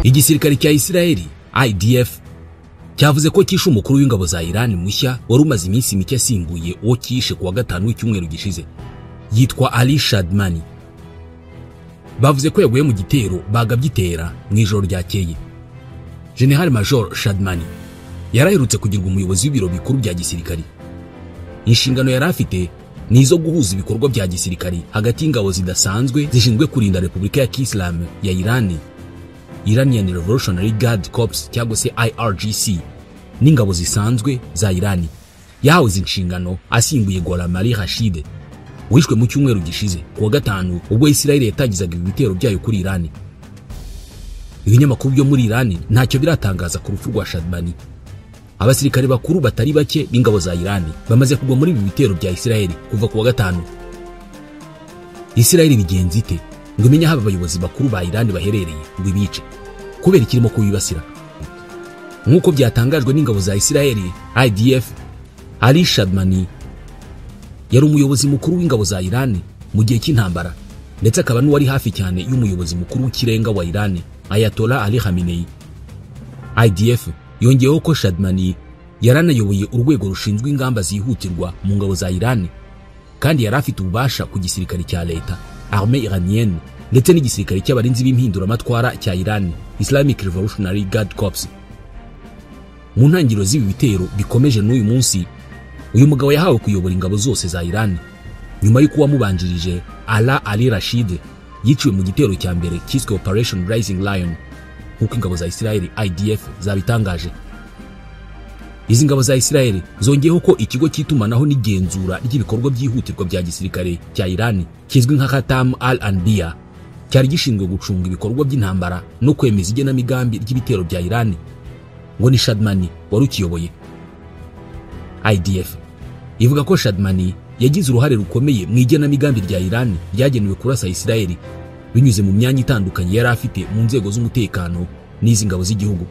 Igisirikare cya Israeli IDF cyavuze ko kishe umukuru w'ingabo za Iran mushya wari umaze iminsi mike asimbuye uwo kishe kuwa gatanu w'icyumweru gishize, yitwa Ali Shadmani. Bavuze ko yaguye mu gitero bagabyitera mu ijoro ryakeye. General Major Shadmani yaraherutse kugirwa umuyobozi w'ibiro bikuru bya gisirikari. Inshingano yari afite ni izo guhuza ibikorwa bya gisirikari hagati y'ingabo zidasanzwe zishinzwe kurinda Repubulika ya Kisilamu ya Iran, Iranian Revolutionary Guard Corps cyangwa se IRGC, n'ingabo zisanzwe za Iran. Yahawe izi nshingano asimbuye Gholamali Rashid wishwe mu cyumweru gishize kuwa gatanu ubwo Israel yatangizaga ibitero byayo kuri Iran. Ibinyamakuru byo muri Iran ntacyo biratangaza ku rupfu rwa Shadmani. Abasirikare bakuru batari bake b'ingabo za Iran bamaze kugwa muri ibi bitero bya Israel kuva kuwa gatanu. Israel bigenze ite ngo imenye aho abayobozi bakuru ba Iran baherereye ngo ibice kubera ikirimo kubibasira? Nk'uko byatangajwe n'ingabo za Israel IDF, Ali Shadmani yari umuyobozi mukuru w'ingabo za Iran mu gihe cy'intambara, ndetse akaba n'uwari hafi cyane y'umuyobozi mukuru w'ikirenga wa Iran Ayatollah Ali Khamenei. IDF yongeyeho ko Shadmani yaranayoboye urwego rushinzwe ingamba zihutirwa mu ngabo za Iran, kandi yari afite ububasha ku gisirikare cya leta Armée Iranienne ndetse n'igisirikare cy'abarinzi b'impinduramatwara cya Iran Islamic Revolutionary Guard Corps. Mu ntangiriro z'ibi bitero bikomeje n'uyu munsi, uyu mugabo yahawe kuyobora ingabo zose za Iran nyuma y'uko uwamubanjirije Ala Ali Rashid yiciwe mu gitero cya mbere cyiswe Operation Rising Lion, nk'uko ingabo za Israel IDF zabitangaje. Izi ngabo za Israel zongeyeho ko ikigo cy'itumanaho n'igenzura ry'ibikorwa byihutirwa bya gisirikare cya Iran kizwi nka Khatam al-Anbiya cyari gishinzwe gucunga ibikorwa by'intambara no kwemeza igenamigambi ry'ibitero bya Iran, ngo ni Shadmani wari ukiyoboye. IDF ivuga ko Shadmani yagize uruhare rukomeye mu igenamigambi rya Iran ryagenewe kurasa Israel binyuze mu myanya itandukanye yari afite mu nzego z'umutekano n'izi ngabo z'igihugu.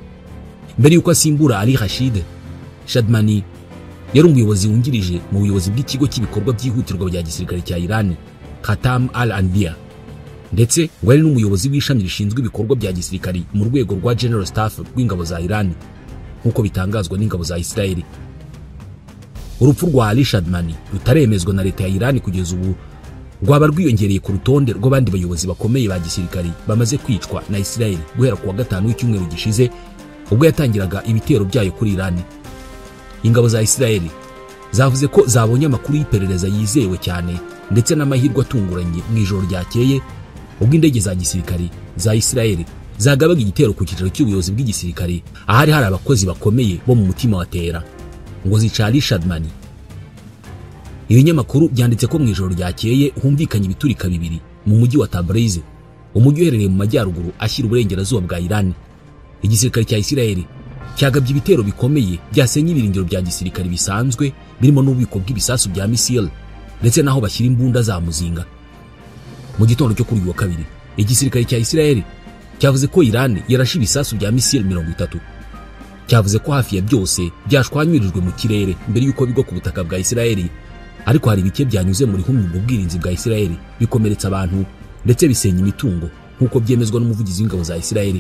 Mbere y'uko asimbura Ali Rashid, Shadmani yari umuyobozi wungirije mu buyobozi bw'ikigo cy'ibikorwa byihutirwa bya gisirikare cya Iran Khatam al-Anbiya, ndetse ngo yari n'umuyobozi w'ishami rishinzwe ibikorwa bya gisirikare mu rwego rwa General Staff rw'ingabo za Iran, nk'uko bitangazwa n'ingabo za Israel. Urupfu rwa Ali Shadmani rutaremezwa na leta ya Iran kugeza ubu rwaba rwiyongereye ku rutonde rw'abandi bayobozi bakomeye ba gisirikare bamaze kwicwa na Israel guhera kuwa gatanu w'icyumweru gishize ubwo yatangiraga ibitero byayo kuri Iran. Ingabo za Israel zavuze ko zabonye amakuru y'iperereza yizewe cyane ndetse n'amahirwe atunguranye mu ijoro ryakeye ubwo indege za gisirikare za Israel zagabaga igitero ku cyicaro cy'ubuyobozi bw'igisirikare ahari hari abakozi bakomeye bo mu mutima wa Tehran, ngo zica Ali Shadmani. Ibinyamakuru byanditse ko mu ijoro ryakeye humvikanye ibiturika bibiri mu mujyi wa Tabriz, umujyi uherereye mu majyaruguru ashyira uburengerazuba bwa Iran. Igisirikare cya Israel cyagabye ibitero bikomeye byasenye ibirindiro bya gisirikare bisanzwe birimo n'ububiko bw'ibisasu bya misile ndetse n'aho bashyira imbunda za muzinga. Mu gitondo cyo kuri uyu wa kabiri, igisirikare cya Israel cyavuze ko Iran yarashe ibisasu bya misile 30. Cyavuze ko hafi ya byose byashwanyurijwe mu kirere mbere y'uko bigwa ku butaka bwa Israel, ariko hari bike byanyuze muri humwe mu bwirinzi bwa Israel bikomeretsa abantu ndetse bisenya imitungo, nk'uko byemezwa n'umuvugizi w'ingabo za Israel.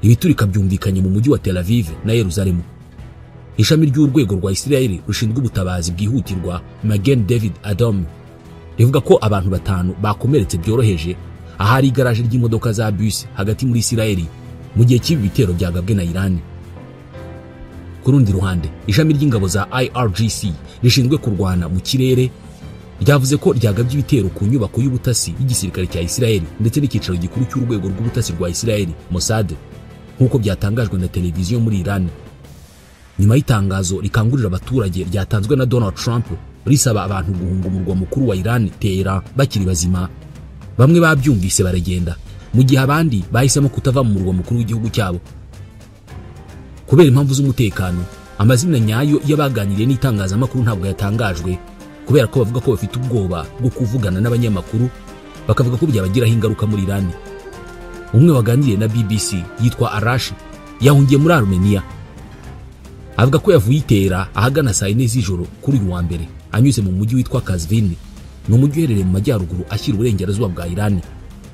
Ibiturika byumvikanye mu mujyi wa Tel Aviv na Yerusalemu. Ishami ry'urwego rwa Israel rushinzwe ubutabazi bwihutirwa Magen David Adom rivuga ko abantu 5 bakomeretse byoroheje ahari igaraje ry'imodoka za bus hagati muri Israel mu gihe cy'ibi bitero byagabwe na Iran. Ku rundi ruhande, ishami ry'ingabo za IRGC rishinzwe kurwana mu kirere ryavuze ko ryagabye ibitero ku nyubako y'ubutasi y'igisirikare cya Israel ndetse n'icyicaro gikuru cy'urwego rw'ubutasi rwa Israel Mossad, nk'uko byatangajwe na televiziyo muri Iran. Nyuma y'itangazo rikangurira abaturage ryatanzwe na Donald Trump risaba abantu guhunga umurwa mukuru wa Iran Tehran bakiri bazima, bamwe babyumvise baragenda, mu gihe abandi bahisemo kutava mu murwa mukuru w'igihugu cyabo kubera impamvu z'umutekano. Amazina nyayo y'abaganiriye n'itangazamakuru ntabwo yatangajwe kubera ko bavuga ko bafite ubwoba bwo kuvugana n'abanyamakuru, bakavuga ko byabagiraho ingaruka muri Iran. Umwe waganiriye na BBC yitwa Arash yahungiye muri Armenia. Avuga ko yavuye itera ahagana saa 4 z'ijoro kuri uyu wa mbere anyuze mu mujyi witwa Kazvin, ni umujyi uherereye mu majyaruguru ashyira uburengerazuba bwa Iran.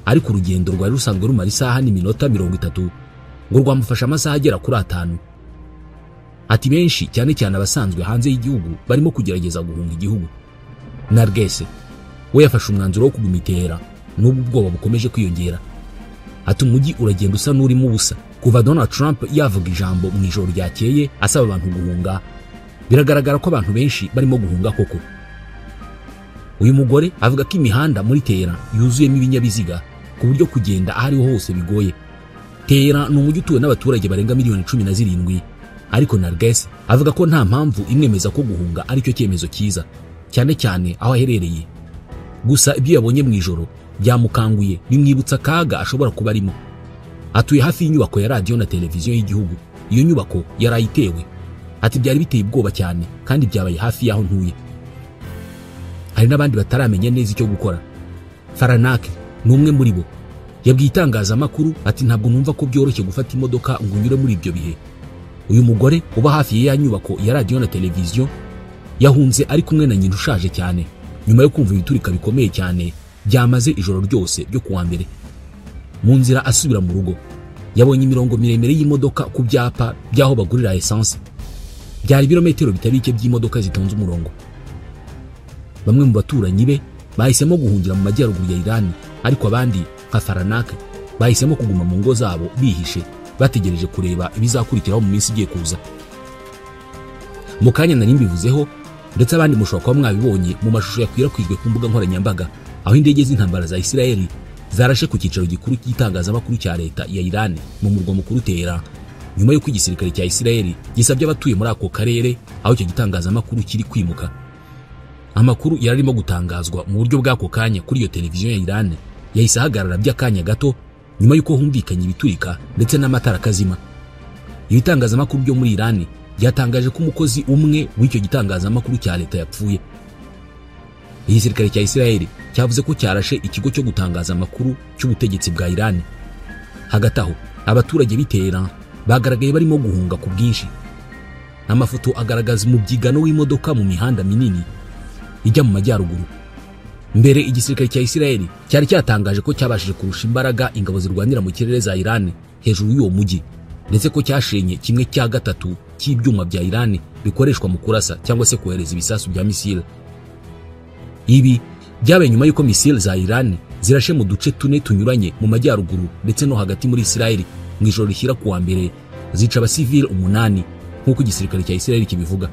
Ariko urugendo rwari rusanzwe rumara isaha n'iminota 30 ngo rwamufasha amasaha agera kuri 5. Ati benshi cyane cyane abasanzwe hanze y'igihugu barimo kugerageza guhunga igihugu. Nargese we yafashe umwanzuro wo kuguma itera n'ubwo ubwoba bukomeje kwiyongera. Ati umujyi uragenda usa n'urimo ubusa kuva Donald Trump yavuga ijambo mu ijoro ryakeye asaba abantu guhunga. Biragaragara ko abantu benshi barimo guhunga koko. Uyu mugore avuga ko imihanda muri Tehran yuzuyemo ibinyabiziga ku buryo kugenda aho ariho hose bigoye. Tehran ni umujyi utuwe n'abaturage barenga miliyoni 17, ariko Narges avuga ko nta mpamvu imwemeza ko guhunga aricyo cyemezo cyiza, cyane cyane aho aherereye. Gusa ibyo yabonye mu ijoro byamukanguye, bimwibutsa akaga ashobora kuba arimo. Atuye hafi y'inyubako ya radiyo na televiziyo y'igihugu. Iyo nyubako yarayitewe. Ati byari biteye ubwoba cyane kandi byabaye hafi y'aho ntuye. Hari n'abandi bataramenya neza icyo gukora. Faranak ni umwe muri bo. Yabwiye itangazamakuru ati ntabwo numva ko byoroshye gufata imodoka ngo unyure muri ibyo bihe. Uyu mugore uba hafi ya nyubako ya radiyo na televiziyo yahunze ari kumwe na nyina ushaje cyane nyuma yo kumva ibiturika bikomeye cyane byamaze ijoro ryose ryo kuwa mbere. Mu nzira asubira mu rugo yabonye imirongo miremire y'imodoka ku byapa by'aho bagurira essence. Byari ibirometero bitari bike by'imodoka zitonze umurongo. Bamwe mu baturanyi be bahisemo guhungira mu majyaruguru ya Iran, ariko abandi nka Faranak bahisemo kuguma mu ngo zabo bihishe bategereje kureba ibizakurikiraho mu minsi igiye kuza. Mu kanya nari mbivuzeho, ndetse abandi mushobora kuba mwabibonye mu mashusho yakwirakwijwe ku mbuga nkoranyambaga, aho indege z'intambara za Israel zarashe ku cyicaro gikuru cy'itangazamakuru cya leta ya Iran mu murwa mukuru Tehran, nyuma y'uko igisirikare cya Israel gisabye abatuye muri ako karere aho icyo gitangazamakuru kiri kwimuka. Amakuru yararimo gutangazwa mu buryo bw'ako kanya kuri iyo televiziyo ya Iran yahise ahagarara by'akanya gato nyuma y'uko humvikanye ibiturika ndetse n'amatara akazima. Ibitangazamakuru byo muri Iran byatangaje ko umukozi umwe w'icyo gitangazamakuru cya leta yapfuye. Igisirikare cya Israel cyavuze ko cyarashe ikigo cyo gutangaza amakuru cy'ubutegetsi bwa Iran. Hagati aho abaturage b'i Tehran bagaragaye barimo guhunga ku bwinshi. Amafoto agaragaza umubyigano w'imodoka mu mihanda minini ijya mu majyaruguru. Mbere igisirikare cya Israel cyari cyatangaje ko cyabashije kurusha imbaraga ingabo zirwanira mu kirere za Iran hejuru y'uwo mujyi, ndetse ko cyashenye 1/3 cy'ibyuma bya Iran bikoreshwa mu kurasa cyangwa se kohereza ibisasu bya misile. Ibi byabaye nyuma y'uko misile za Iran zirashe mu duce 4 tunyuranye mu majyaruguru ndetse no hagati muri Israel mu ijoro rishyira kuwa mbere, zica abasivile 8 nk'uko igisirikare cya Israel kibivuga.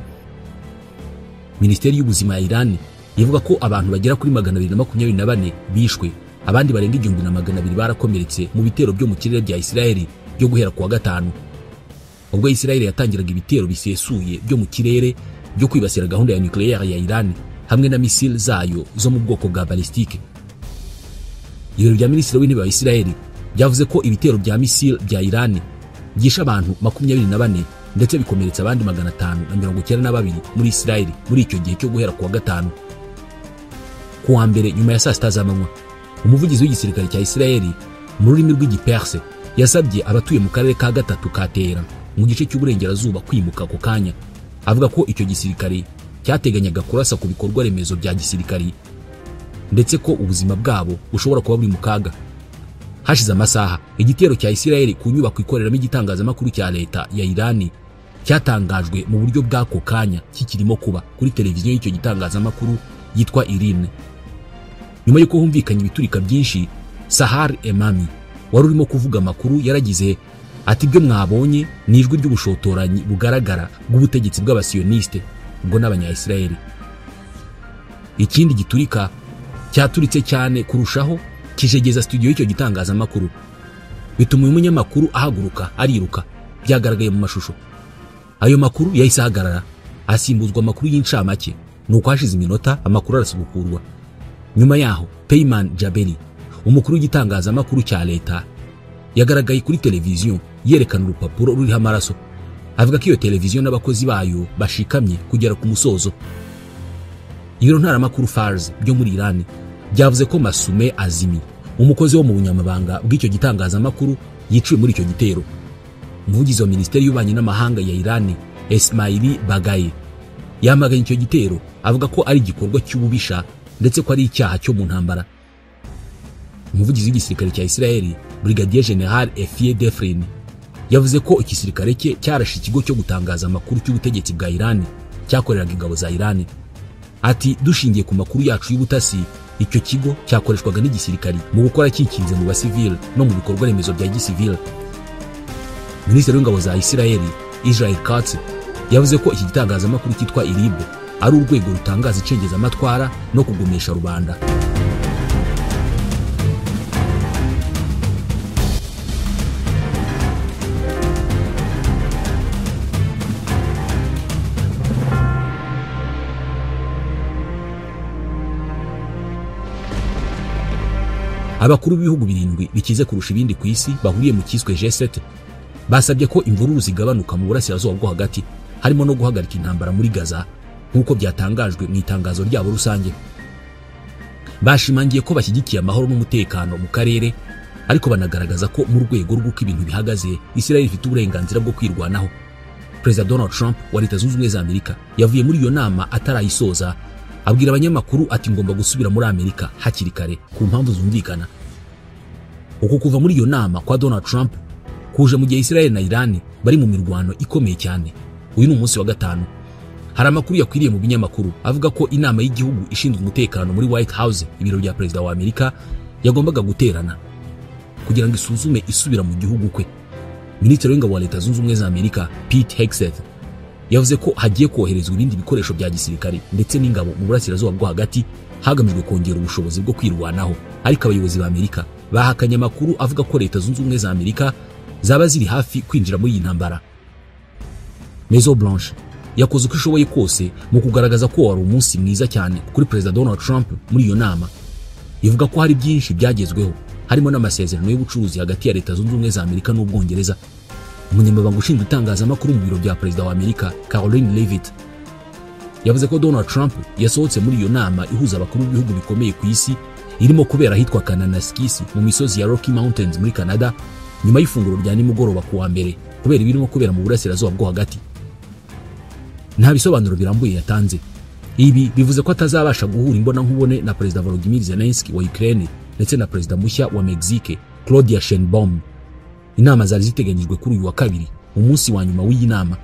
Minisiteri y'ubuzima ya Iran ivuga ko abantu bagera kuri 224 bishwe, abandi barenga 1200 barakomeretse mu bitero byo mu kirere bya Israel byo guhera kuwa gatanu, ubwo Israel yatangiraga ibitero bisesuye byo mu kirere byo kwibasira gahunda ya nucleaire ya Iran hamwe na misile zayo zo mu bwoko bwa ballistique. Ibiro bya Minisitiri w'Intebe wa Israel byavuze ko ibitero bya misile bya Iran byishe abantu 24 ndetse bikomeretsa abandi 592 muri Israel muri icyo gihe cyo guhera kuwa gatanu. Kuwa mbere nyuma ya saa 6 z'amanywa, umuvugizi w'igisirikare cya Israel mu rurimi rw'igiperse yasabye abatuye mu karere ka 3 ka Tehran mu gice cy'uburengerazuba kwimuka ako kanya, avuga ko icyo gisirikare cyateganyaga kurasa ku bikorwa remezo bya gisirikari ndetse ko ubuzima bwabo bushobora kuba buri mu kaga. Hashize amasaha igitero cya Israel ku nyubako ikoreramo igitangazamakuru cya leta ya Iran cyatangajwe mu buryo bw'ako kanya kikirimo kuba kuri televiziyo y'icyo gitangazamakuru yitwa Irine. Nyuma y'uko humvikanye ibiturika byinshi, Sahar Emami wari urimo kuvuga amakuru yaragize ati ibyo mwabonye ni ijwi ry'ubushotoranyi bugaragara bw'ubutegetsi bw'abasiyoniste ubwo n'abanya-Israeli. Ikindi giturika cyaturitse cyane kurushaho kijegeza studio y'icyo gitangazamakuru, bituma uyu munyamakuru ahaguruka ariruka. Byagaragaye mu mashusho. Ayo makuru yahise ahagarara asimbuzwa amakuru y'incamake, nuko hashize iminota amakuru arasubukurwa. Nyuma yaho Peyman Jaberi, umukuru w'igitangazamakuru cya leta, yagaragaye kuri televiziyo yerekana urupapuro ruriho amaraso, avuga ko iyo televiziyo n'abakozi bayo bashikamye kugera ku musozo. Ibiro ntaramakuru Fars byo muri Iran byavuze ko Masume Azimi, umukozi wo mu bunyamabanga bw'icyo gitangazamakuru, yiciwe muri icyo gitero. Umuvugizi wa Minisiteri y'Ububanyi n'Amahanga ya Iran, Esmaili Bagaye, yamaganye icyo gitero avuga ko ari igikorwa cy'ububisha ndetse ko ari icyaha cyo mu ntambara. Umuvugizi w'igisirikare cya Israel, Brigadier General Efie Defrin, yavuze ko igisirikare cye cyarashe ikigo cyo gutangaza amakuru cy'ubutegetsi bwa Iran cyakoreraga ingabo za Iran. Ati dushingiye ku makuru yacu y'ubutasi, icyo kigo cyakoreshwaga n'igisirikare mu gukora cyikinze mu basivile no mu bikorwa remezo bya gisivile. Minisitiri w'ingabo za Israel, Israel Katz, yavuze ko iki gitangazamakuru cyitwa IRIB ari urwego rutangaza icengezamatwara no kugumesha rubanda. Abakuru b'ibihugu 7 bikize kurusha ibindi ku isi bahuriye mu kiswe G7 basabye ko imvururu zigabanuka mu burasirazuba bwo hagati, harimo no guhagarika intambara muri Gaza, nk'uko byatangajwe mu itangazo ryabo rusange. Bashimangiye ko bashyigikiye amahoro n'umutekano mu karere, ariko banagaragaza ko mu rwego rw'uko ibintu bihagaze Israel ifite uburenganzira bwo kwirwanaho. Perezida Donald Trump wa Leta Zunze Ubumwe za Amerika yavuye muri iyo nama atarayisoza, abwira abanyamakuru ati ngomba gusubira muri Amerika hakiri kare ku mpamvu zumvikana. Uko kuva muri iyo nama kwa Donald Trump kuje mu gihe Israel na Iran bari mu mirwano ikomeye cyane. Uyu ni umunsi wa 5. Hari amakuru yakwiriye mu binyamakuru avuga ko inama y'igihugu ishinzwe umutekano muri White House, ibiro bya Perezida wa Amerika, yagombaga guterana kugira ngo isuzume isubira mu gihugu kwe. Minisitiri w'ingabo wa Leta Zunze Ubumwe za Amerika, Pete Hegseth, yavuze ko hagiye koherezwa ibindi bikoresho bya gisirikare ndetse n'ingabo mu burasirazuba bwo hagati hagamijwe kongera ubushobozi bwo kwirwanaho. Ariko abayobozi ba Amerika bahakanye amakuru avuga ko Leta Zunze Ubumwe za Amerika zaba ziri hafi kwinjira muri iyi ntambara. Maison Blanche yakoze uko ishoboye kose mu kugaragaza ko wari umunsi mwiza cyane kuri Perezida Donald Trump muri iyo nama. Ivuga ko hari byinshi byagezweho, harimo n'amasezerano y'ubucuruzi hagati ya Leta Zunze Ubumwe za Amerika n'Ubwongereza. Umunyamabanga ushinzwe itangazamakuru mu biro bya Perezida wa Amerika, Caroline Leavitt, yavuze ko Donald Trump yasohotse muri iyo nama ihuza abakuru b'ibihugu bikomeye ku isi, irimo kubera ahitwa Kananaskis mu misozi ya Rocky Mountains muri Canada, nyuma y'ifunguro rya nimugoroba ku wa mbere, kubera ibirimo kubera mu burasirazuba bwo hagati. Nta bisobanuro birambuye yatanze. Ibi bivuze ko atazabasha guhura imbona nkubone na Perezida Volodymyr Zelensky wa Ukraine ndetse na Perezida mushya wa Mexique, Claudia Sheinbaum. Inama zari ziteganyijwe kuri uyu wa kabiri, umunsi wa nyuma w'iyi nama.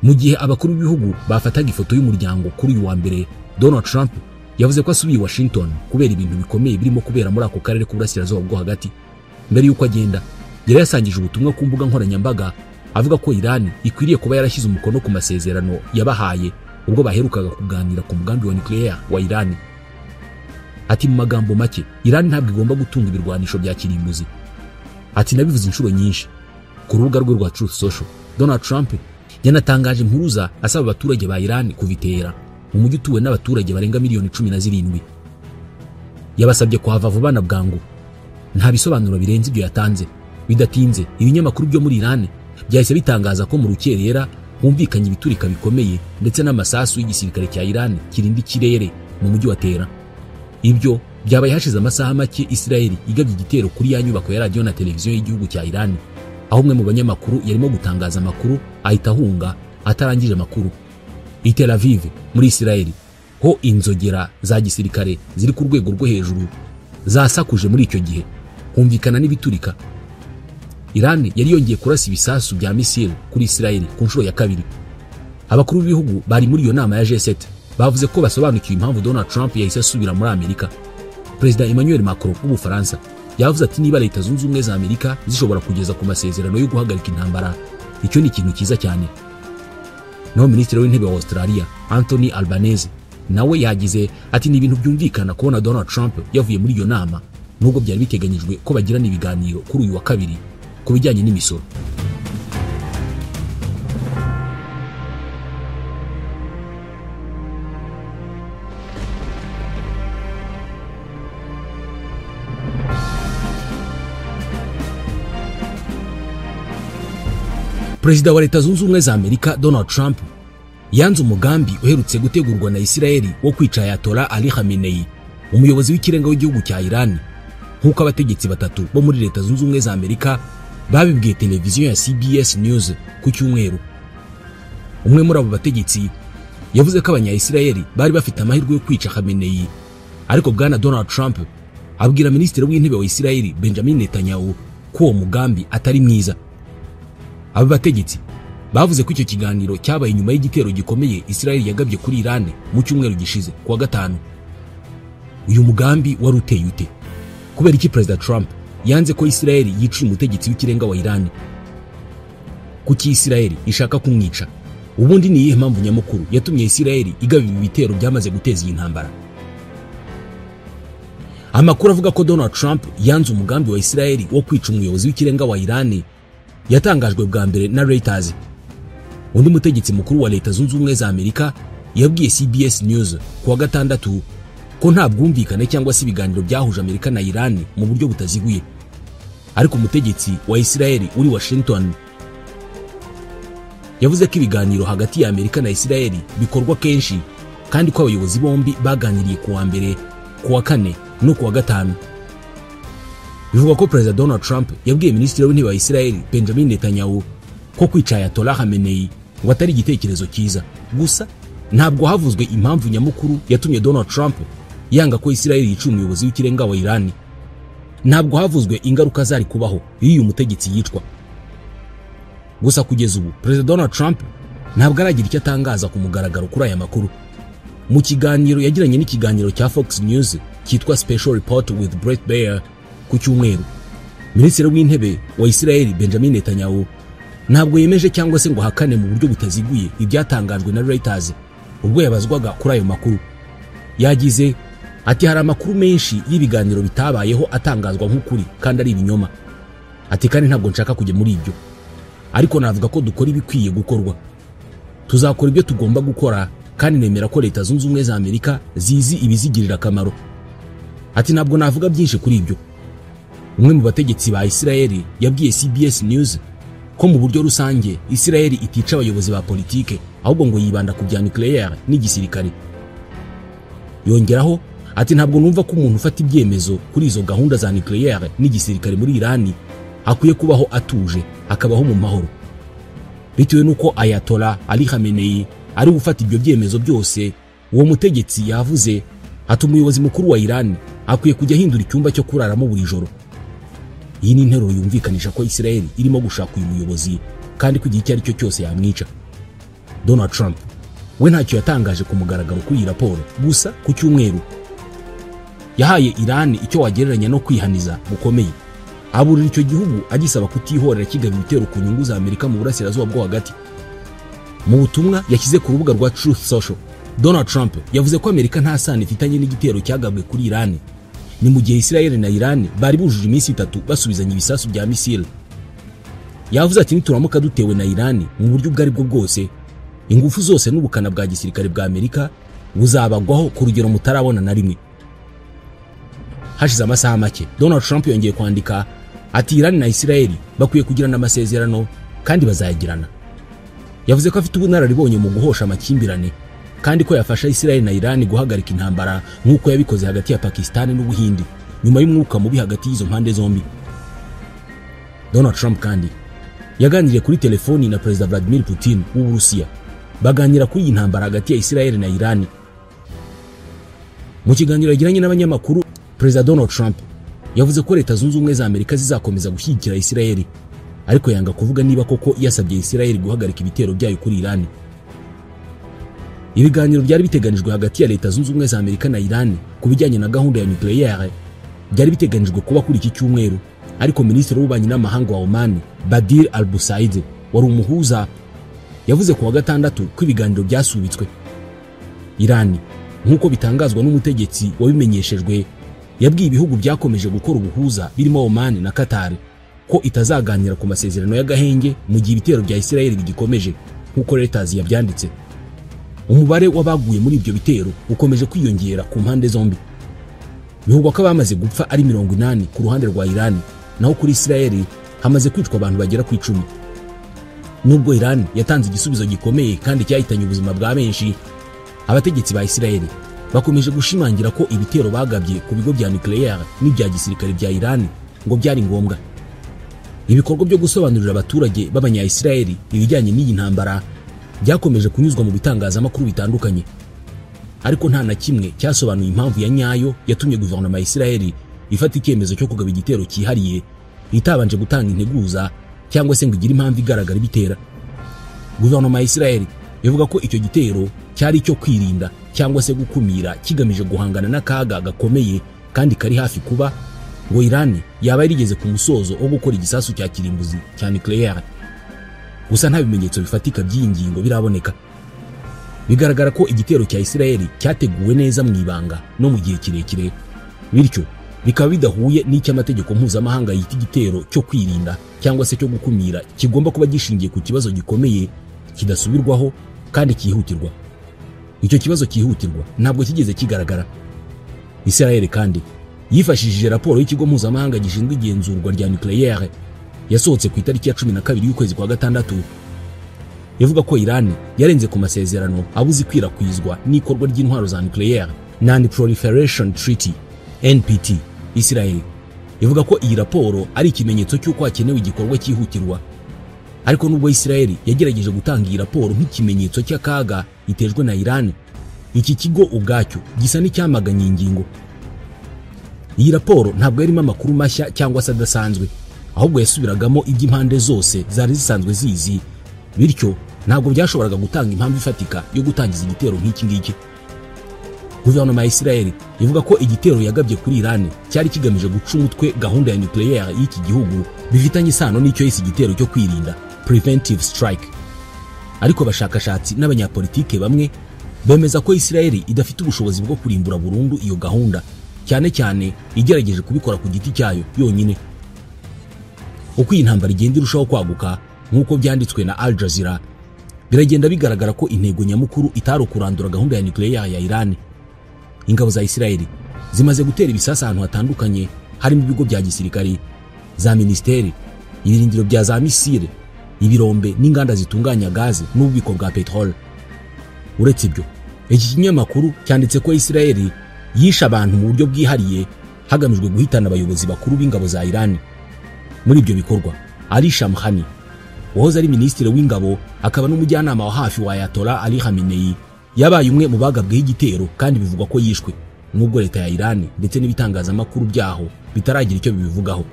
Mu gihe abakuru b'ibihugu bafataga ifoto y'umuryango kuri uyu wa mbere, Donald Trump yavuze ko asubiye Washington kubera ibintu bikomeye birimo kubera muri ako karere k'uburasirazuba bwo hagati. Mbere y'uko agenda, yari yasangije ubutumwa ku mbuga nkoranyambaga avuga ko Iran ikwiriye kuba yarashyize umukono ku masezerano yabahaye ubwo baherukaga kuganira ku mugambi wa nucleaire wa Iran. Ati mu magambo make, Iran ntabwo igomba gutunga ibirwanisho bya kirimbuzi. Ati nabivuze inshuro nyinshi. Ku rubuga rwe rwa Truth Social, Donald Trump yanatangaje impuruza asaba abaturage ba Iran kuvitera mu mujyi utuwe n'abaturage barenga miliyoni 17. Yabasabye kuhava vuba na bwangu. Nta bisobanuro birenze ibyo yatanze. Bidatinze, ibinyamakuru byo muri Iran byahise bitangaza ko mu rukerera humvikanye ibiturika bikomeye ndetse n'amasasu y'igisirikare cya Iran kirinda ikirere mu mujyi wa Tehran. Ibyo byabaye hashize amasaha make Israel igabye igitero kuri ya nyubako ya radio na televiziyo y'igihugu cya Iran, aho umwe mu banyamakuru yarimo gutangaza amakuru ahita ahunga atarangije amakuru. I Tel Aviv muri Israel ho inzogera za gisirikare ziri ku rwego rwo hejuru zasakuje muri icyo gihe, humvikana n'ibiturika. Iran yari yongeye kurasa ibisasu bya misile kuri Israel ku nshuro ya kabiri. Abakuru b'ibihugu bari muri iyo nama ya G7 bavuze ko basobanukiwe impamvu Donald Trump yahise asubira muri Amerika. Perezida Emmanuel Macron w'Ubufaransa yavuze ati niba Leta Zunze Ubumwe za Amerika zishobora kugeza ku masezerano yo guhagarika intambara, icyo ni ikintu cyiza cyane. Naho Minisitiri w'Intebe wa Australia, Anthony Albanese, nawe yagize ati ni ibintu byumvikana kubona Donald Trump yavuye muri iyo nama, nubwo byari biteganyijwe ko bagirana ibiganiro kuri uyu wa kabiri ku bijyanye n'imisoro. Perezida wa Leta Zunze Ubumwe za Amerika Donald Trump yanze umugambi uherutse gutegurwa na Israel wo kwica Ayatollah Ali Khamenei, umuyobozi w'ikirenga w'igihugu cya Iran, nk'uko abategetsi batatu bo muri Leta Zunze Ubumwe za Amerika babibwiye televiziyo ya CBS News ku cyumweru. Umwe muri abo bategetsi yavuze ko abanya-Israel bari bafite amahirwe yo kwica Khamenei, ariko bwana Donald Trump abwira Minisitiri w'Intebe wa Israel Benjamin Netanyahu ko uwo mugambi atari mwiza. Aba bategetsi bavuze ko icyo kiganiro cyabaye nyuma y'igitero gikomeye Israel yagabye kuri Iran mu cyumweru gishize kuwa gatanu. Uyu mugambi wari uteye ute? Kubera iki Perezida Trump yanze ko Israel yica umutegetsi w'ikirenga wa Iran? Kuki Israel ishaka kumwica? Ubundi ni iyihe mpamvu nyamukuru yatumye Israel igaba ibi bitero byamaze guteza iyi ntambara? Amakuru avuga ko Donald Trump yanze umugambi wa Israel wo kwica umuyobozi w'ikirenga wa Iran yatangajwe bwa mbere na Reuters. Undi mutegetsi mukuru wa Leta Zunze Ubumwe za Amerika yabwiye CBS News kuwa gatandatu ko nta bwumvikane cyangwa se ibiganiro byahuje Amerika na Iran mu buryo butaziguye. Ariko umutegetsi wa Israel uri Washington yavuze ko ibiganiro hagati ya Amerika na Israel bikorwa kenshi kandi ko abayobozi bombi baganiriye kuwa mbere, kuwa kane no kuwa gatanu. Bivugwa ko Perezida Donald Trump yabwiye Minisitiri w'Intebe wa Israel Benjamin Netanyahu ko kwica Ayatollah Khamenei ngo atari igitekerezo cyiza. Gusa ntabwo havuzwe impamvu nyamukuru yatumye Donald Trump yanga ko Israel yica umuyobozi w'ikirenga wa Iran. Ntabwo havuzwe ingaruka zari kubaho iyo uyu mutegetsi yicwa. Gusa kugeza ubu Perezida Donald Trump ntabwo aragira icyo atangaza ku mugaragaro kuri aya makuru. Mu kiganiro yagiranye n'ikiganiro cya Fox News cyitwa Special Report with Brett Baier ku cyumweru, Minisitiri w'Intebe wa Israel Benjamin Netanyahu ntabwo yemeje cyangwa se ngo hakane mu buryo butaziguye ibyatangajwe na Reuters ubwo yabazwaga kuri ayo makuru. Yagize ati hari amakuru menshi y'ibiganiro bitabayeho atangazwa nk'ukuri kandi ari ibinyoma. Ati kandi ntabwo nshaka kujya muri ibyo, ariko navuga ko dukora ibikwiye gukorwa. Tuzakora ibyo tugomba gukora kandi nemera ko Leta Zunze Ubumwe za Amerika zizi ibizigirira akamaro. Ati ntabwo navuga byinshi kuri ibyo. Umwe mu bategetsi ba Israel yabwiye CBS News ko mu buryo rusange Israel itica abayobozi ba politike ahubwo ngo yibanda ku bya nucleaire n'igisirikare. Yongeraho ati ntabwo numva ko umuntu ufata ibyemezo kuri izo gahunda za nucleaire n'igisirikare muri Iran akwiye kubaho atuje akabaho mu mahoro. Bitewe nuko Ayatollah Ali Khamenei ari gufata ibyo byemezo byose, uwo mutegetsi yavuze ati umuyobozi mukuru wa Iran akwiye kujya ahindura icyumba cyo kuraramo buri joro. Iyi ni interuro yumvikanisha ko Israel irimo gushaka uyu muyobozi kandi ko igihe icyo ari cyo cyose yamwica. Donald Trump we ntacyo yatangaje ku mugaragaro kuri iyi raporo. Gusa ku cyumweru yahaye Iran icyo wagereranya no kwihaniza gukomeye, aburira icyo gihugu agisaba kutihorera kigaba ibitero ku nyungu za Amerika mu burasirazuba bwo hagati. Mu butumwa yashyize ku rubuga rwa Truth Social, Donald Trump yavuze ko Amerika nta sano ifitanye n'igitero cyagabwe kuri Iran. Ni mu gihe Israel na Iran bari bujuje iminsi 3 basubizanya ibisasu bya misile. Yavuze ati nituramuka dutewe na Iran mu buryo ubwo aribwo bwose, ingufu zose n'ubukana bwa gisirikare bwa Amerika buzabagwaho ku rugero mutarabona na rimwe. Hashize amasaha make Donald Trump yongeye kwandika ati Iran na Israel bakwiye kugirana amasezerano kandi bazayagirana. Yavuze ko afite ubunararibonye mu guhosha amakimbirane kandi ko yafasha Israel na Iran guhagarika intambara nk'uko yabikoze hagati ya Pakistan n'Ubuhindi nyuma y'umwuka mubi hagati y'izo mpande zombi. Donald Trump kandi yaganiriye kuri telefoni na Perezida Vladimir Putin w'Uburusiya, baganira kuri iyi ntambara hagati ya Israel na Iran. Mu kiganiro yagiranye n'abanyamakuru, Perezida Donald Trump yavuze ko Leta Zunze Ubumwe za Amerika zizakomeza gushyigikira Israel, ariko yanga kuvuga niba koko yasabye Israel guhagarika ibitero byayo kuri Iran. Ibiganiro byari biteganijwe hagati ya Leta Zunze Ubumwe za Amerika na Iran ku bijyanye na gahunda ya nucleaire byari biteganijwe kuba kuri iki cyumweru, ariko Minisitiri w'Ububanyi n'Amahanga wa Oman Badir Al-Busaid wari umuhuza yavuze kuwa gatandatu ko ibiganiro byasubitswe. Iran nk'uko bitangazwa n'umutegetsi wabimenyeshejwe yabwiye ibihugu byakomeje gukora ubuhuza birimo Oman na Qatar ko itazaganira ku masezerano y'agahenge mu gihe ibitero bya Israel bigikomeje, nk'uko Reuters yabyanditse. Umubare w'abaguye muri ibyo bitero ukomeje kwiyongera ku mpande zombi. Bivugwa ko abamaze gupfa ari 80 ku ruhande rwa Iran, naho kuri Israel hamaze kwicwa abantu bagera ku 10. Nubwo Iran yatanze igisubizo gikomeye kandi cyahitanye ubuzima bwa benshi, abategetsi ba Israel bakomeje gushimangira ko ibitero bagabye ku bigo bya nucleaire n'ibya gisirikare bya Iran ngo byari ngombwa. Ibikorwa byo gusobanurira abaturage b'abanya-Israel ibijyanye n'iyi ntambara byakomeje kunyuzwa mu bitangazamakuru bitandukanye, ariko nta na kimwe cyasobanuye impamvu ya nyayo yatumye guverinoma ya Israel ifata icyemezo cyo kugaba igitero cyihariye itabanje gutanga integuza cyangwa se ngo igire impamvu igaragara ibitera. Guverinoma ya Israel ivuga ko icyo gitero cyari icyo kwirinda cyangwa se gukumira kigamije guhangana n'akaga gakomeye kandi kari hafi kuba ngo Iran yaba yarigeze ku musozo wo gukora igisasu cya kirimbuzi cya nucleaire. Gusa nta bimenyetso bifatika by'iyi ngingo biraboneka. Bigaragara ko igitero cya Israel cyateguwe neza mu ibanga no mu gihe kirekire, bityo bikaba bidahuye n'icy'amategeko mpuzamahanga yita igitero cyo kwirinda cyangwa se cyo gukumira kigomba kuba gishingiye ku kibazo gikomeye kidasubirwaho kandi cyihutirwa. Icyo kibazo cyihutirwa ntabwo kigeze kigaragara. Israel kandi yifashishije raporo y'ikigo mpuzamahanga gishinzwe igenzurwa rya nucleaire yasohotse ku itariki ya 12 y'ukwezi kwa gatandatu, ivuga ko Iran yarenze ku masezerano abuza ikwirakwizwa n'ikorwa ry'intwaro za nucleaire, Non-Proliferation Treaty NPT. Israel ivuga ko iyi raporo ari ikimenyetso cy'uko hakenewe igikorwa cyihutirwa. Ariko nubwo Israel yagerageje gutanga iyi raporo nk'ikimenyetso cy'akaga itejwe na Iran, iki kigo ubwacyo gisa n'icyamaganye ingingo. Iyi raporo ntabwo yarimo amakuru mashya cyangwa se adasanzwe, ahubwo yasubiragamo iby'impande zose zari zisanzwe zizi, bityo ntabwo byashoboraga gutanga impamvu ifatika yo gutangiza igitero nk'iki ngiki. Guverinoma ya Israel ivuga ko igitero yagabye kuri Iran cyari kigamije guca umutwe gahunda ya nucleaire y'iki gihugu bifitanye isano n'icyo yise igitero cyo kwirinda, preventive strike. Ariko abashakashatsi n'abanyapolitike bamwe bemeza ko Israel idafite ubushobozi bwo kurimbura burundu iyo gahunda, cyane cyane igerageje kubikora ku giti cyayo yonyine. Uko iyi ntambara igenda irushaho kwaguka nk'uko byanditswe na Al Jazeera, biragenda bigaragara ko intego nyamukuru itari ukurandura gahunda ya nucleaire ya Iran. Ingabo za Israel zimaze gutera ibisasu ahantu hatandukanye, harimo ibigo bya gisirikare, za ministeri, ibirindiro bya za misile, ibirombe n'inganda zitunganya gaze n'ububiko bwa petrole. Uretse ibyo, iki kinyamakuru cyanditse ko Israel yishe abantu mu buryo bwihariye hagamijwe guhitana abayobozi bakuru b'ingabo za Iran. Muri ibyo bikorwa, Ali Shamkhani wahoze ari minisitiri w'ingabo akaba n'umujyanama wa hafi wa Ayatollah Ali Khamenei yabaye umwe mu bagabweho igitero kandi bivugwa ko yishwe, nubwo leta ya Iran ndetse n'ibitangazamakuru byaho bitaragira icyo bibivugaho.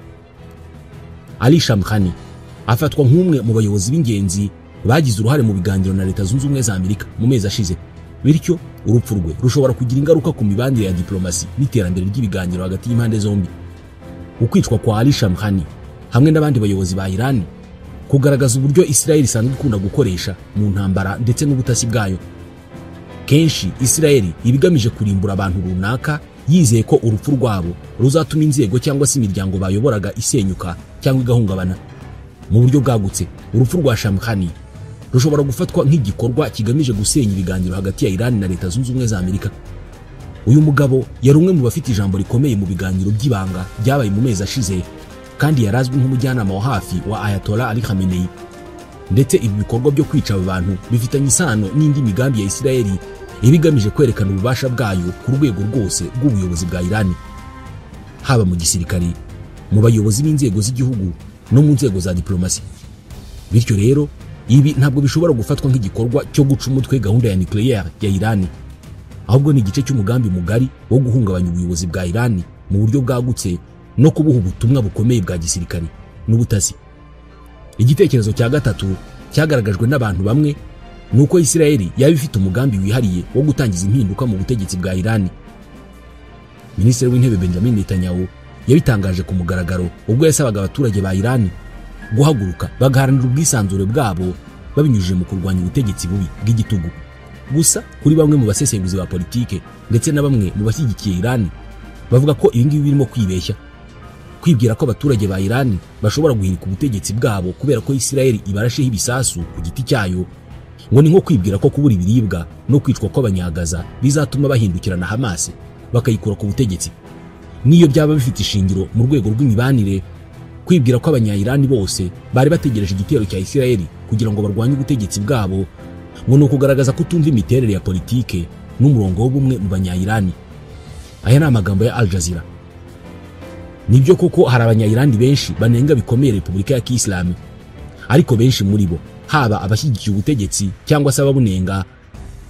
Ali Shamkhani afatwa nk'umwe mu bayobozi b'ingenzi bagize uruhare mu biganiro na Leta Zunze Ubumwe za Amerika mu mezi ashize, bityo urupfu rwe rushobora kugira ingaruka ku mibanire ya diplomasi n'iterambere ry'ibiganiro hagati y'impande zombi. Ukwicwa kwa Ali Shamkhani hamwe n'abandi bayobozi ba Iran kugaragaza uburyo Israel isanzwe ikunda gukoresha mu ntambara ndetse n'ubutasi bwayo. Kenshi Israel ibigamije kurimbura abantu runaka yizeye ko urupfu rwabo ruzatuma inzego cyangwa se imiryango bayoboraga isenyuka cyangwa igahungabana. Mu buryo bwagutse, urupfu rwa Shamkhani rushobora gufatwa nk'igikorwa kigamije gusenya ibiganiro hagati ya Iran na Leta Zunze Ubumwe za Amerika. Uyu mugabo yari umwe mu bafite ijambo rikomeye mu biganiro by'ibanga byabaye mu mezi ashize, kandi yarazwi nk'umujyanama wa hafi wa Ayatollah Ali Khamenei. Ndetse ibi bikorwa byo kwica aba bantu bifitanye isano n'indi migambi ya Israel ibigamije kwerekana ububasha bwayo ku rwego rwose rw'ubuyobozi bwa Iran, haba mu gisirikare, mu bayobozi b'inzego z'igihugu no mu nzego za diplomasi. Bityo rero ibi ntabwo bishobora gufatwa nk'igikorwa cyo guca umutwe gahunda ya nucleaire ya Iran, ahubwo ni igice cy'umugambi mugari wo guhungabanya ubuyobozi bwa Iran mu buryo bwagutse no kubuha ubutumwa bukomeye bwa gisirikare n'ubutasi. Igitekerezo cya gatatu cyagaragajwe n'abantu bamwe nuko Israel yaba ifite umugambi wihariye wo gutangiza impinduka mu butegetsi bwa Iran. Minisitiri w'Intebe Benjamin Netanyahu yabitangaje ku mugaragaro ubwo yasabaga abaturage ba Iran guhaguruka bagaharanira ubwisanzure bwabo babinyujije mu kurwanya ubutegetsi bubi bw'igitugu. Gusa kuri bamwe mu basesenguzi ba politike ndetse na bamwe mu bashyigikiye Iran bavuga ko ibi ngibi birimo kwibeshya, kwibwira ko abaturage ba Iran bashobora guhirika ubutegetsi bwabo kubera ko Israel ibarasheho ibisasu ku giti cyayo, ngo ni nko kwibwira ko kubura ibiribwa no kwicwa kw'abanyagaza bizatuma bahindukirana Hamas bakayikura ku butegetsi. Niyo byaba bifite ishingiro mu rwego rw'imibanire, kwibwira ko abanya-Iran bose bari bategereje igitero cya Israel kugira ngo barwanye ubutegetsi bwabo, ngo ni ukugaragaza kutumva imiterere ya politike n'umurongo w'ubumwe mu banya-Iran. Aya ni amagambo ya Al Jazeera. Nibyo koko hari abanya-Iran benshi banenga bikomeye Repubulika ya Kisilamu, ariko benshi muri bo, haba abashyigikiye ubutegetsi cyangwa se ababunenga,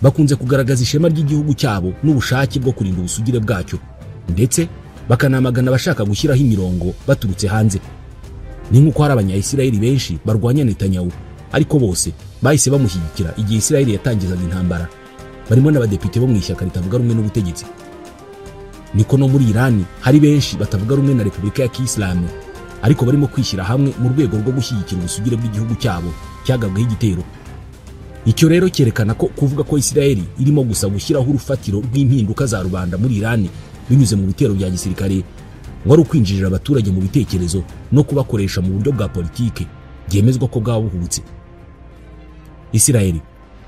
bakunze kugaragaza ishema ry'igihugu cyabo n'ubushake bwo kurinda ubusugire bwacyo, ndetse bakanamagana abashaka gushyiraho imirongo baturutse hanze. Ni nk'uko hari abanya-Isirayeli benshi barwanya Netanyahu, ariko bose bahise bamushyigikira igihe Isirayeli yatangizaga intambara, barimo n'abadepite bo mu ishyaka ritavuga rumwe n'ubutegetsi. Niko no muri Irani hari benshi batavuga rumwe na Repubulika ya Kiyisilamu, ariko barimo kwishyira hamwe mu rwego rwo gushyigikira ubusugire bw'igihugu cyabo cyagabweho igitero. Icyo rero cyerekana ko kuvuga ko Isirayeli irimo gusa gushyiraho urufatiro rw'impinduka za rubanda muri Irani binyuze mu bitero bya gisirikare ngo ari ukwinjirira abaturage mu bitekerezo no kubakoresha mu buryo bwa politike byemezwa ko bwabuhubutse. Isirayeli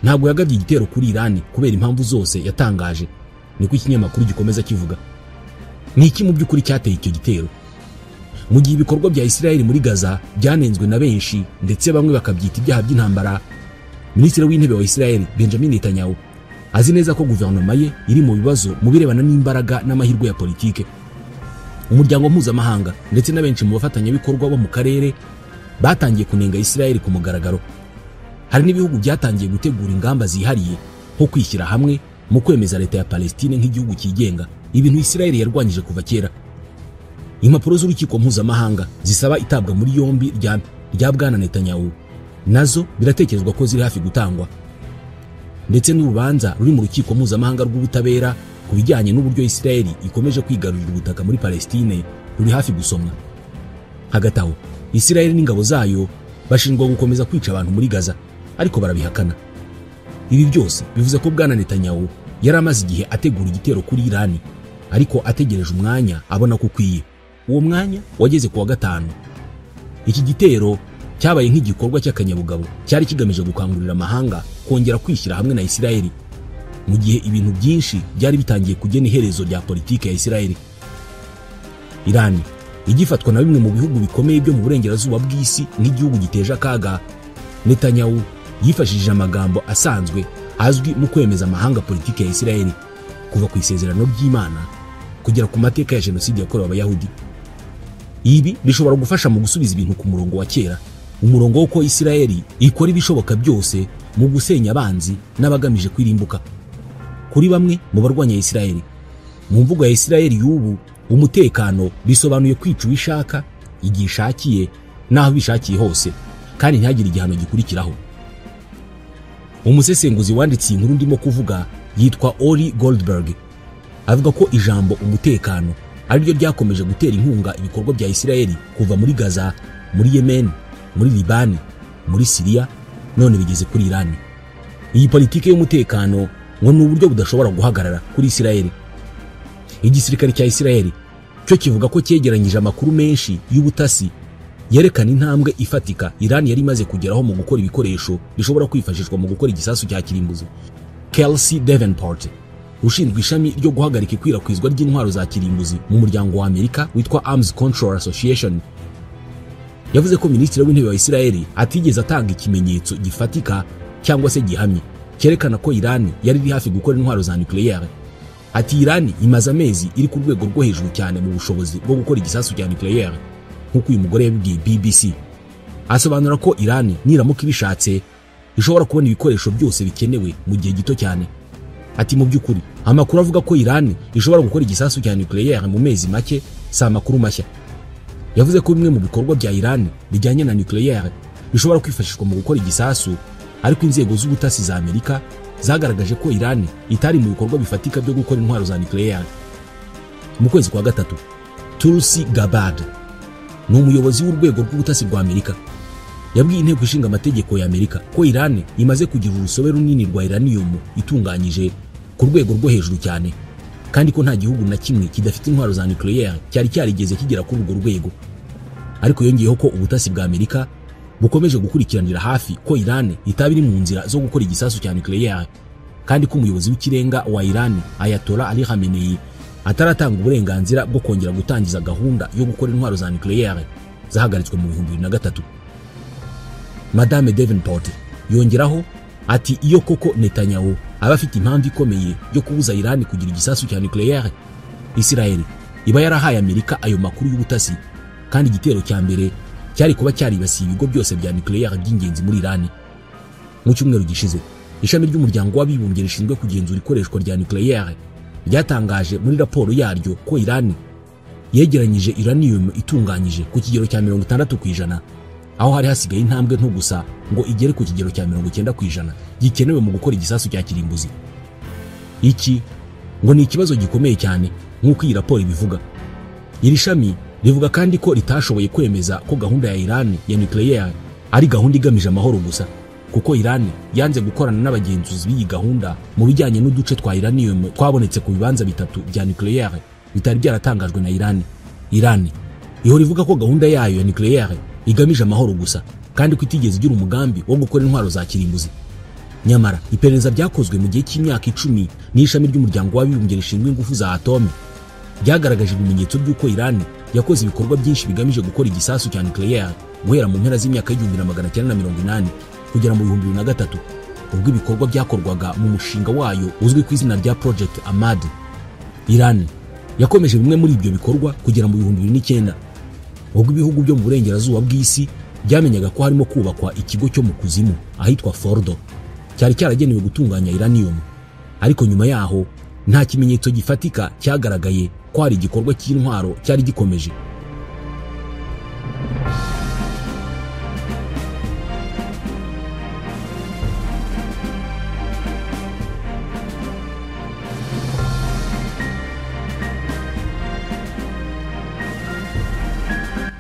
ntabwo yagabye igitero kuri Irani kubera impamvu zose yatangaje, niko ikinyamakuru gikomeza kivuga. Ni iki mu by'ukuri cyateye icyo gitero? Mu gihe ibikorwa bya Isirayeli muri Gaza byanenzwe na benshi ndetse bamwe bakabyita ibyaha by'intambara, Minisitiri w'Intebe wa Isirayeli Benjamin Netanyahu azi neza ko guverinoma ye iri mu bibazo mu birebana n'imbaraga n'amahirwe ya politike. Umuryango mpuzamahanga ndetse na benshi mu bafatanyabikorwa bo mu karere batangiye kunenga Isirayeli ku mugaragaro. Hari n'ibihugu byatangiye gutegura ingamba zihariye nko kwishyira hamwe mu kwemeza leta ya Palestine nk'igihugu cyigenga, ibintu Isirayeli yarwanyije kuva kera. Impapuro z'urukiko mpuzamahanga zisaba itabwa muri yombi rya Bwana Netanyahu nazo biratekerezwa ko ziri hafi gutangwa, ndetse n'urubanza ruri mu rukiko mpuzamahanga rw'ubutabera ku bijyanye n'uburyo Isirayeli ikomeje kwigarurira ubutaka muri Palestine ruri hafi gusomwa. Hagati aho Isirayeli n'ingabo zayo bashinjwa gukomeza kwica abantu muri Gaza, ariko barabihakana. Ibi byose bivuze ko Bwana Netanyahu yari amaze igihe ategura igitero kuri Irani, ariko ategereje umwanya abona ko ukwiye. Uwo mwanya wageze ku wa gatanu. Iki gitero cyabaye nk'igikorwa cy'akanyabugabo cyari kigamije gukangurira amahanga kongera kwishyira hamwe na Isirayeli, mu gihe ibintu byinshi byari bitangiye kugena iherezo rya politike ya Isirayeli. Irani igifatwa na bimwe mu bihugu bikomeye byo mu burengerazuba bw'isi nk'igihugu giteje akaga, Netanyahu yifashishije amagambo asanzwe azwi mu kwemeza amahanga politike ya Isirayeli, kuva ku isezerano ry'Imana kugera ku mateka ya jenoside yakorewe Abayahudi. Ibi bishobora gufasha mu gusubiza ibintu ku murongo wa kera, umurongo w'uko Isirayeli ikora ibishoboka byose mu gusenya abanzi n'abagamije kwirimbuka. Kuri bamwe mu barwanya Isirayeli, mu mvugo ya Isirayeli y'ubu, umutekano bisobanuye kwica uwishaka igihe ishakiye n'aho bishakiye hose, kandi ntihagire igihano gikurikiraho. Umusesenguzi wanditse inkuru ndimo kuvuga yitwa Ori Goldberg, avuga ko ijambo umutekano ariryo ryakomeje gutera inkunga ibikorwa bya Isirayeli kuva muri Gaza, muri Yemen, muri Libani, muri Syria, none bigeze kuri Irani. Iyi politike y'umutekano ngo ni uburyo budashobora guhagarara kuri Isirayeli. Igisirikare cya Isirayeli cyo kivuga ko cyegeranyije amakuru menshi y'ubutasi yerekana intambwe ifatika Irani yari imaze kugeraho mu gukora ibikoresho bishobora kwifashishwa mu gukora igisasu cya kirimbuzi. Kelsey Davenport, ushinzwe ishami ryo guhagarika ikwirakwizwa ry'intwaro za kirimbuzi mu muryango wa Amerika witwa Arms Control Association, yavuze ko Minisitiri w'Intebe wa Isirayeli atigeze atanga ikimenyetso gifatika cyangwa se gihamye cyerekana ko Irani yari iri hafi gukora intwaro za nucléaire. Ati Irani imaze amezi iri ku rwego rwo hejuru cyane mu bushobozi bwo gukora igisasu cya nucléaire, nk'uko uyu mugore yabibwiye BBC. Asobanura ko Irani niramuka ibishatse ishobora kubona ibikoresho byose bikenewe mu gihe gito cyane. Ati mu by'ukuri amakuru avuga ko Irani ishobora gukora igisasu cya nucléaire mu mezi make si amakuru mashya. Yavuze ko bimwe mu bikorwa bya Irani bijyanye na nucléaire bishobora kwifashishwa mu gukora igisasu, ariko inzego z'ubutasi za Amerika zagaragaje ko Irani itari mu bikorwa bifatika byo gukora intwaro za nucléaire. Mu kwezi kwa gatatu, Tulsi Gabbard ni umuyobozi w'urwego rw'ubutasi rwa Amerika, yabwiye inteko ishinga amategeko ya Amerika ko Irani imaze kugira urusobe runini rwa uranium itunganyije ku rwego rwo hejuru cyane, kandi ko nta gihugu na kimwe kidafite intwaro za nucléaire cyari cyarigeze kigera kuri urwo rwego. Ariko yongeyeho ko ubutasi bwa Amerika bukomeje gukurikiranira hafi ko Irani itaba iri mu nzira zo gukora igisasu cya nucléaire, kandi ko umuyobozi w'ikirenga wa Irani Ayatollah Ali Khamenei ataratanga uburenganzira bwo kongera gutangiza gahunda yo gukora intwaro za nucléaire zahagaritswe mu 2003. Madame Davenport yongeraho ati iyo koko Netanyahu aba afite impamvu ikomeye yo kubuza Irani kugira igisasu cya nucléaire, Isirayeli iba yarahaye Amerika ayo makuru y'ubutasi, kandi igitero cya mbere cyari kuba cyaribasiye ibigo byose bya nucléaire by'ingenzi muri Irani. Mu cyumweru gishize, ishami ry'umuryango w'abibumbye rishinzwe kugenzura ikoreshwa rya nucléaire ryatangaje muri raporo yaryo ko Irani yegeranyije uranium itunganyije ku kigero cya 60%, aho hari hasigaye intambwe nto gusa ngo igere ku kigero cya 90% gikenewe mu gukora igisasu cya kirimbuzi. Iki ngo ni ikibazo gikomeye cyane nk'uko iyi raporo ibivuga. Iri shami rivuga kandi ko ritashoboye kwemeza ko gahunda ya Iran ya nucleaire ari gahunda igamije amahoro gusa, kuko Iran yanze gukorana n'abagenzuzi b'iyi gahunda mu bijyanye n'uduce twa uranium twabonetse ku bibanza bitatu bya nucleaire bitari byaratangajwe na Iran. Iran ihora ivuga ko gahunda yayo ya nucleaire igamije amahoro gusa kandi ko itigeze igira umugambi wo gukora intwaro za kirimbuzi. Nyamara iperereza ryakozwe mu gihe cy'imyaka 10 n'ishami ry'umuryango w'abibumbye rishinzwe ingufu za atome byagaragaje ibimenyetso by'uko Iran yakoze ibikorwa byinshi bigamije gukora igisasu cya nucleaire guhera mu mpera z'imyaka 1980 kugera mu 2003, ubwo ibikorwa byakorwaga mu mushinga wayo uzwi ku izina rya Project Amad. Iran yakomeje bimwe muri ibyo bikorwa kugera mu 2009, ubwo ibihugu byo mu burengerazuba bw'isi byamenyaga ko harimo kubakwa ikigo cyo mu kuzimu ahitwa Fordo cyari cyaragenewe gutunganya uranium. Ariko nyuma yaho nta kimenyetso gifatika cyagaragaye ko hari igikorwa cy'intwaro cyari gikomeje.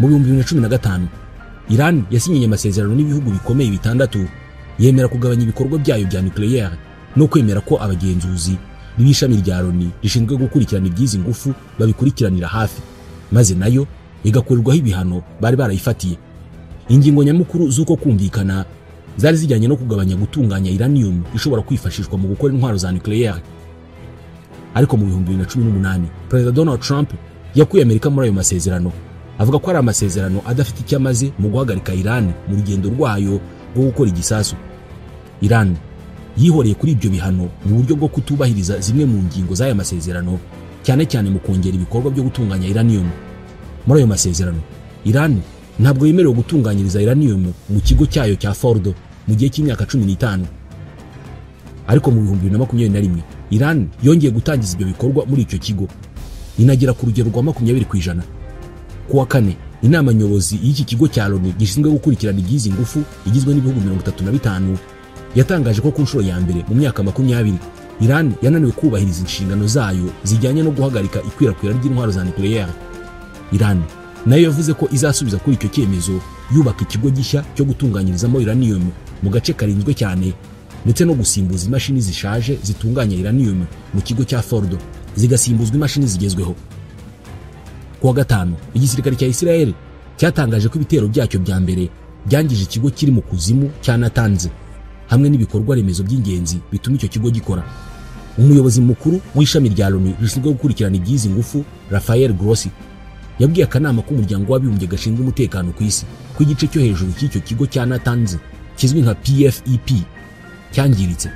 Mu 2015 Iran yasinye amasezerano n'ibihugu bikomeye bitandatu, yemera kugabanya ibikorwa byayo bya nucleaire no kwemera ko abagenzuzi b'ishami rya Loni rishinzwe gukurikirana iby'izi ngufu babikurikiranira hafi, maze nayo igakorerwaho ibihano bari barayifatiye. Ingingo nyamukuru z'uko kumvikana zari zijyanye no kugabanya gutunganya uranium ishobora kwifashishwa mu gukora intwaro za nucleaire. Ariko mu 2018 Perezida Donald Trump yakuye Amerika muri ayo masezerano, avuga ko ari amasezerano adafite icyo amaze mu guhagarika Iran mu rugendo rwayo rwo gukora igisasu. Iran yihoreye kuri ibyo bihano mu buryo bwo kutubahiriza zimwe mu ngingo z'aya masezerano, cyane cyane mu kongera ibikorwa byo gutunganya uranium. Muri ayo masezerano, Iran ntabwo yemerewe gutunganyiriza uranium mu kigo cyayo cya Fordo mu gihe cy'imyaka 15. Ariko mu 2021 Iran yongeye gutangiza ibyo bikorwa muri icyo kigo, inagera ku rugero rwa 20%. Kuwa kane, inama nyobozi y'iki kigo cya Loni gishinzwe gukurikirana iby'izi ngufu igizwe n'ibihugu 35 yatangaje ko ku nshuro ya mbere mu myaka 20 Iran yananiwe kubahiriza inshingano zayo zijyanye no guhagarika ikwirakwira ry'intwaro za nucleaire. Iran nayo yavuze ko izasubiza kuri icyo cyemezo yubaka ikigo gishya cyo gutunganyirizamo uranium mu gace karinzwe cyane, ndetse no gusimbuza imashini zishaje zitunganya uranium mu kigo cya Fordo zigasimbuzwa imashini zigezweho. Kuwa gatanu, igisirikare cya Israel cyatangaje ko ibitero byacyo bya mbere byangije ikigo kiri mu kuzimu cya Natanz hamwe n'ibikorwa remezo by'ingenzi bituma icyo kigo gikora. Umuyobozi mukuru w'ishami rya Loni rishinzwe gukurikirana iby'izi ngufu, Rafael Grossi, yabwiye akanama k'umuryango w'abibumbye gashinzwe umutekano ku isi ko igice cyo hejuru cy'icyo kigo cya Natanz kizwi nka PFEP cyangiritse.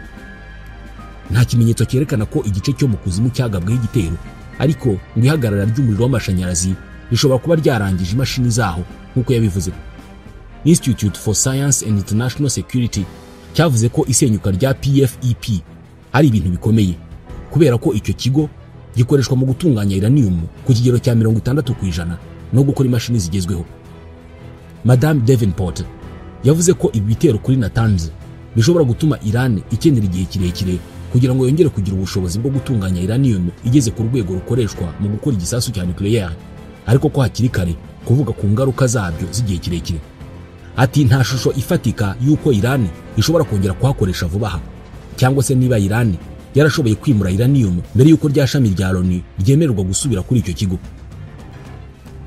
Nta kimenyetso cyerekana ko igice cyo mu kuzimu cyagabweho igitero, ariko ngo ihagarara ry'umuriro w'amashanyarazi rishobora kuba ryarangije imashini zaho nk'uko yabivuze. Institute for Science and International Security cyavuze ko isenyuka rya PFEP ari ibintu bikomeye kubera ko icyo kigo gikoreshwa mu gutunganya uranium ku kigero cya 60% no gukora imashini zigezweho. Madame Davenport yavuze ko ibi bitero kuri Natanz bishobora gutuma Iran ikenera igihe kirekire kugira ngo yongere kugira ubushobozi bwo gutunganya uranium igeze ku rwego rukoreshwa mu gukora igisasu cya nucleaire, ariko ko hakiri kare kuvuga ku ngaruka zabyo z'igihe kirekire. Ati nta shusho ifatika y'uko Iran ishobora kongera kuhakoresha vuba aha, cyangwa se niba Iran yarashoboye kwimura uranium mbere y'uko rya shami rya Loni ryemererwa gusubira kuri icyo kigo.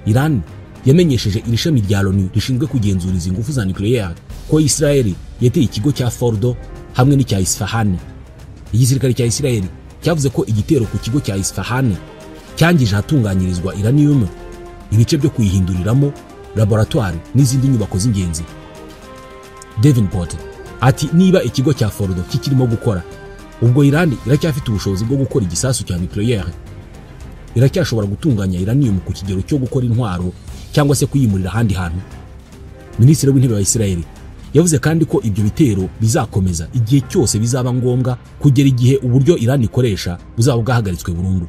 Iran yamenyesheje iri shami rya Loni rishinzwe kugenzura izi ngufu za nucleaire ko Israel yateye ikigo cya Fordo hamwe n'icya Isfahan. Igisirikare cya Israel cyavuze ko igitero ku kigo cya Isfahan cyangije ahatunganyirizwa uranium, ibice byo kuyihinduriramo, laboratoire n'izindi nyubako z'ingenzi. Davenport ati niba ikigo cya Fordo kikirimo gukora, ubwo Iran iracyafite ubushobozi bwo gukora igisasu cya nucleaire, iracyashobora gutunganya uranium ku kigero cyo gukora intwaro cyangwa se kuyimurira ahandi hantu. Minisitiri w'Intebe wa Israel yavuze kandi ko ibyo bitero bizakomeza igihe cyose bizaba ngombwa kugera igihe uburyo Iran ikoresha buzaba bwahagaritswe burundu.